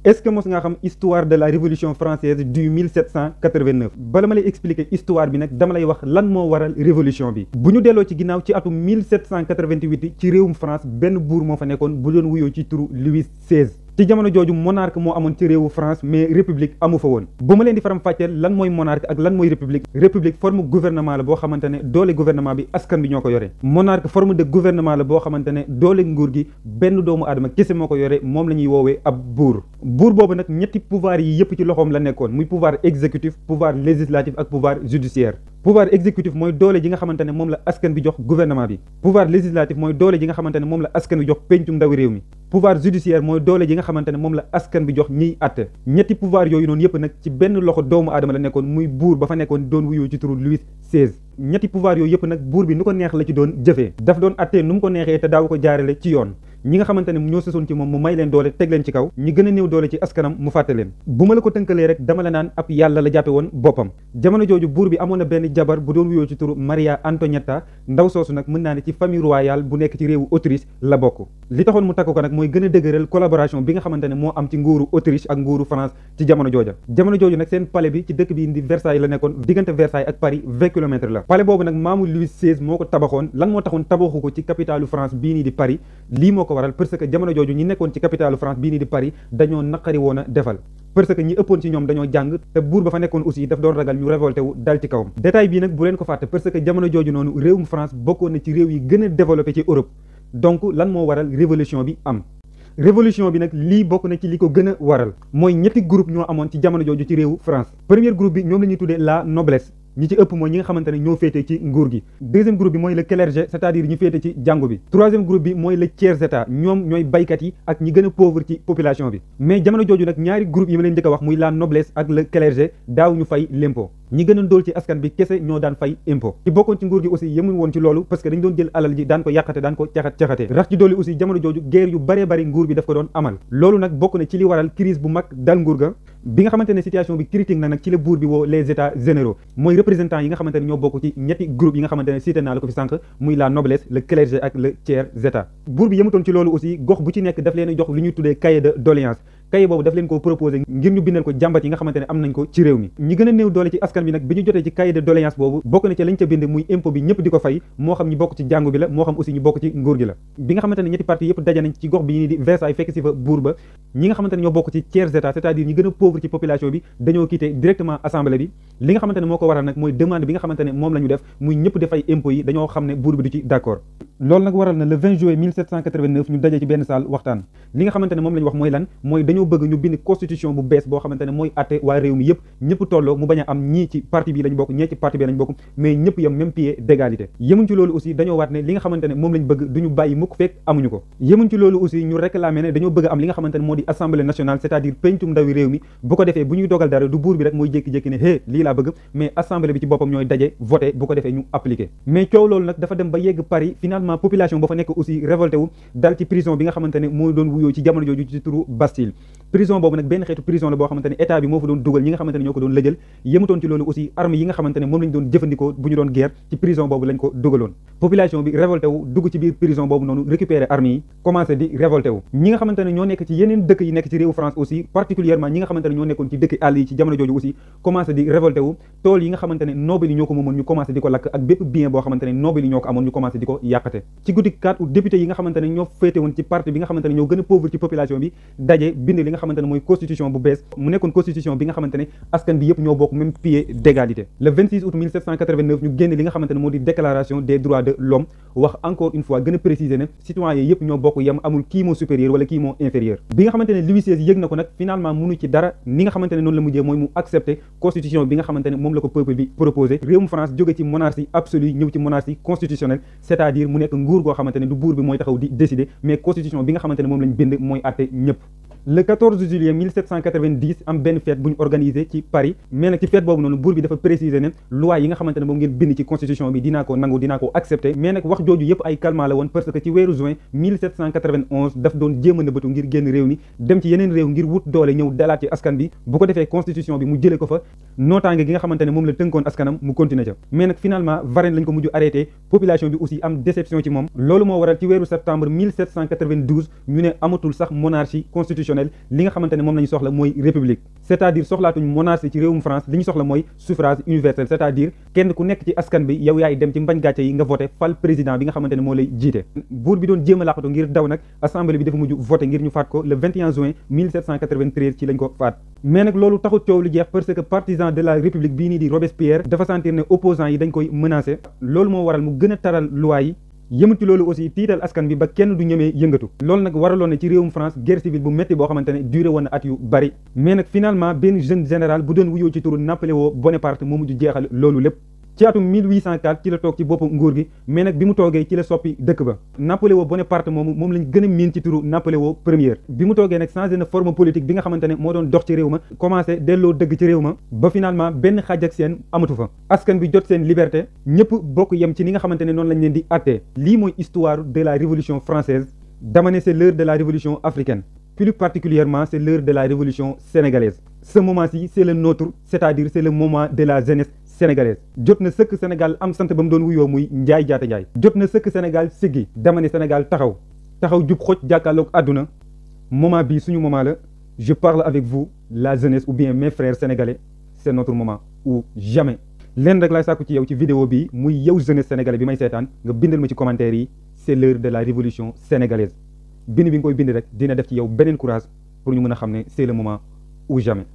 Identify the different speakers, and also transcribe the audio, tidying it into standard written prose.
Speaker 1: est-ce que mos nga xam histoire de la révolution française du 1789 bala ma lay expliquer histoire bi nag dama lay wax lan moo waral révolution bi bu ñu delloo ci ginnaaw ci atum 1788 ci réewum France benn buur moo fa nekkoon bu doon wuyoo ci turu Louis XVI ci jamono jooju monarque moo amoon ci réewu France mais république amu fa woon bu ma leen di faram fàcceel lan mooy monarque ak lan mooy république forme gouvernement la boo xamante ne doole gouvernement bi askan bi ñoo ko yore monarque forme de gouvernement la boo xamante ne doole nguur gi benn doomu aadama kese moo ko yore moom la ñuy woowee ab buur boobu nag ñetti pouvoir yi yëpp ci loxoom la nekkoon muy pouvoir exécutif pouvoir législatif ak pouvoir judiciaire pouvoir exécutif mooy doole ji nga xamante ne moom la askan bi jox gouvernement bi pouvoir législatif mooy doole ji nga xamante ne moom la askan bi jox pencum ndawi réew mi pouvoir judiciaire mooy doole ji nga xamante ne moom la askan bi jox ñiy àtte ñetti pouvoir yooyu noonu yëpp nag ci benn loxo doomu aadama la nekkoon muy buur ba fa nekkoon doon wuyoo ci turu Louis XVI ñetti pouvoir yooyu yëpp nag buur bi nu ko neex la ci doon jëfee daf doon àttee nu mu ko neexee te daaw ko jaarale ci yoon ñi nga xamante ne ñoo sësoon ci moom mu may leen doole teg leen ci kaw ñi gën a néew doole ci askanam mu fàtte leen bu ma la ko tënkalee rek dama la naan ab yàlla la jàppe woon boppam jamono jooju buur bi amoon na benn jabar bu doon wuyoo ci turu Maria Antonietta ndaw soosu nag mën naa ne ci famille royale bu nekk ci réewu Autriche la bokk li taxoon mu takk ko nag mooy gën a dëgëral collaboration bi nga xamante ne moo am ci nguuru Autriche ak nguuru France ci jamono jooju nag seen palais bi ci dëkk bi di Versailles la nekkoon diggante Versailles ak Paris 20 kilomètres la palais boobu nag maamu Louis XVI moo ko tabaxoon lan moo taxoon tabaxu ko ci capitalu France bii nii di Paris lii moo ko waral parce que jamono jooju ñi nekkoon ci capitalu France bii nii di Paris dañoo naqari woon a defal parce que ñi ëppoon ci ñoom dañoo jàng te buur ba fa nekkoon aussi daf doon ragal ñu révolté wu dal ci kawam détail bii nag bu leen ko fàtte parce que jamono jooju noonu réewum France bokkoon na ci réew yi gën a développé ci Europe donc lan moo waral révolution bi am révolution bi nag lii bokk na ci li ko gën a waral mooy ñetti groupe ñoo amoon ci jamono jooju ci réewu France premier groupe bi ñoom la ñuy tuddee la noblesse ñi ci ëpp mooy ñi nga xamante ne ñoo féete ci nguur gi deuxième groupe bi mooy le clergé c'est-à-dire ñu féete ci jàngu bi troisième groupe bi mooy le tiers état ñoom ñooy baykat yi ak ñi gën a pauvre ci population bi mais jamono jooju nag ñaari groupe yi ma leen njëkk a wax muy la noblesse ak le clergé daaw ñu fay l'impôt ñi gën a ndóol ci askan bi kese ñoo daan fay impôt ci bokkoon ci nguur gi aussi yemul woon ci loolu parce que dañ doon jël alal ji daan ko yàqate daan ko caxat-caxate rax ci dooli aussi jamono jooju guerre yu bare bari nguur bi daf ko doon amal loolu nag bokk na ci li waral crise bu mag dal nguur ga bi nga xamante ne situation bi critique na nag ci la buur bi woo les états généraux mooy représentants yi nga xamante ne ñoo bokk ci ñetti groupe yi nga xamante ne cité naa la ko fi sànq muy la noblesse le clergé ak le tiers état buur bi yemutoon ci loolu aussi gox bu ci nekk daf leen a jox lu ñuy tuddee cahier de doléance cahier boobu daf leen ko proposé ngir ñu bindal ko jàmbat yi nga xamante ne am nañ ko ci réew mi ñi gën a néew doole ci askan bi nag bi ñu jotee ci cahier de doléance boobu bokk na ci lañ ca bind muy impôt bi ñëpp di ko fay moo xam ñi bokk ci jàngu bi la moo xam aussi ñu bokk ci nguur gi la bi nga xamante ne ñetti parti yëpp daje nañ ci gox bi ñi di Versailles fekk si fa buur ba ñi nga xamante ne ñoo bokk ci tiers état c'est-à-dire ñi gën a pauvre ci population bi dañoo quitté directement assemblée bi li nga xamante ne moo ko waral nag mooy demande bi nga xamante ne moom la ñu def muy ñëpp def ay impôts yi dañoo xam ne buur bi du ci d'accord loolu nag waral na le 20 juillet 1789 ñu daje ci benn salle waxtaan li nga xamante ne moom la ñu wax mooy lan mooy dañoo bëgg ñu bind constitution bu bees boo xamante ne mooy atte waa réew mi yëpp ñëpp tolloo mu bañ a am ñii ci parti bi lañ bokk ñii ci parti bi lañ bokk mais ñëpp yem même pied d'égalité yemuñ ci loolu aussi dañoo waat ne li nga xamante ne moom lañ bëgg duñu bàyyi mukk fekk amuñu ko yemuñ ci loolu aussi ñu réclamer ne dañoo bëgg am li nga xamante ne moo di assemblée nationale c'est-à-dire pencum ndawi réew mi bu ko defee bu ñuy dogal dara du buur bi rek mooy jékki-jékki ne hé lii laa bëgg mais assemblée bi ci boppam ñooy daje voté bu ko defee ñu appliqué mais coow loolu nag dafa dem ba yegg Paris finalement population ba fa nekk aussi révolté wu dal ci prison bi nga xamante ne moo doon wuyoo ci jamono jooju ci turu Bastille prison boobu nag benn xeetu prison la boo xamante ne état bi moo fa doon dugal ñi nga xamante ne ñoo ko doon lëjal yemutoon ci loolu aussi armes yi nga xamante ne moom lañ doon jëfandikoo bu ñu doon guerre ci prison boobu lañ ko dugaloon population bi révolté wu dugg ci biir prison boobu noonu récupérer armes yi commencé di révolté wu ñi nga xamante ne ñoo nekk ci yeneen dëkk yi nekk ci réewu France aussi particulièrement ñi nga xamante ne ñoo nekkoon ci dëkk àll yi ci jamono jooju aussi commencé di révolté wu tool yi nga xamante ne noble yi ñoo ko moomoon ñu commencé di ko lakk ak bépp bien boo xamante ne noble yi ñoo ko amoon ñu commencé di ko yàqate ci guddi 4 août député yi nga xamante ne ñoo féete woon ci parti bi nga xamante ne ñoo gën a pauvre ci population bi daje bind li nga xamante ne mooy constitution bu bees mu nekkoon constitution bi nga xamante ne askan bi yëpp ñoo bokk même pied d'égalité le 26 août 1789 ñu génne li nga xamante ne moo di déclaration des droits de l'homme wax encore une fois gën a préciser ne citoyens yëpp ñoo bokk yem amul kii moo supérieur wala kii moo inférieur bi nga xamante ne Louis XVI yëg na ko nag finalement mënu ci dara ni nga xamante ne noonu la mujjee mooy mu accepter constitution bi nga xamante ne moom la ko peuple bi proposé réewum France jóge ci monarchie absolue ñëw ci monarchie constitutionnelle c'est-à-dire mu nekk nguur goo xamante ne du buur bi mooy taxaw di décider mais constitution bi nga xamante ne moom lañ bind mooy àtte ñëpp le 14 juillet 1790 am benn fête bu ñu organisé ci Paris mais nag ci fête boobu noonu buur bi dafa préciser ne loi yi nga xamante ne moom ngeen bind ci constitution bi dinaa ko nangu dinaa ko accepter mais nag wax jooju yëpp ay calmant la woon parce que ci weeru juin 1791 daf doon jéem a nëbbatu ngir génn réew mi dem ci yeneen réew ngir wut doole ñëw dalaat ci askan bi bu ko defee constitution bi mu jëlee ko fa nootaange gi nga xamante ne moom la tënkoon askanam mu continuer ca mais nag finalement Varenne lañ ko mujj arrêté population bi aussi am déception ci moom loolu moo waral ci weeru septembre 1792 ñu ne amatul sax monarchie constitutionnelle constitutionnel li nga xamante ne moom la ñu soxla mooy république c'est-à-dire soxlaatuñ monarchie ci réewum France li ñu soxla mooy suffrage universel c'est-à-dire kenn ku nekk ci askan bi yow yaay dem ci mbañ gàcce yi nga voté fal président bi nga xamante ne moo lay jiite buur bi doon jéem a laqatu ngir daw nag assemblée bi dafa mujj voté ngir ñu faat ko le 21 juin 1793 ci lañ ko faat mais nag loolu taxut coow lu jeex parce que partisan de la république bii nii di Robespierre dafa sentir ne opposants yi dañ koy menacé loolu moo waral mu gën a taral loi yi yëmut ci loolu aussi tiital askan bi ba kenn du ñemee yëngatu loolu nag waraloon ne ci réewum France guerre civile bu métti boo xamante ne duré woon na at yu bari mais nag finalement benn jeune général bu doon wuyoo ci turu Napoléon Bonaparte moo mujj jeexal loolu lépp ci atum 1804 ci la toog ci boppu nguur gi mais nag bi mu toogee ci la soppi dëkk ba Napoléon Bonaparte moom lañ gën a miin ci turu Napoléon Premier bi mu toogee nag changé na forme politique bi nga xamante ne moo doon dox ci réew ma commencé delloo dëgg ci réew ma ba finalement benn xaaj ak seen amatu fa askan bi jot seen liberté ñëpp bokk yem ci ni nga xamante ne noonu lañ leen di attee lii mooy histoire de la révolution française dama ne c'est l'heure de la révolution africaine plus particulièrement c'est l'heure de la révolution sénégalaise ce moment-ci c'est le nôtre c'est-à-dire c'est le moment de la jeunesse sénégalaise jot na sëkk Sénégal am sant ba mu doon wuyoo muy Njaay Jaata Njaay jot na sëkk Sénégal siggi dama ne Sénégal taxaw jub xoj jàkkaarloog àdduna moment bii suñu moment la je parle avec vous la jeunesse ou bien mes frères sénégalais c'est notre moment ou jamais leen rek laay sàkku ci yow ci vidéo bi muy yow jeunesse sénégalais bi may seetaan nga bindal ma ci commentaire yi c'est l'heure de la révolution sénégalaise bind bi nga koy bind rek dina def ci yow beneen courage pour ñu mën a xam ne c'est le moment ou jamais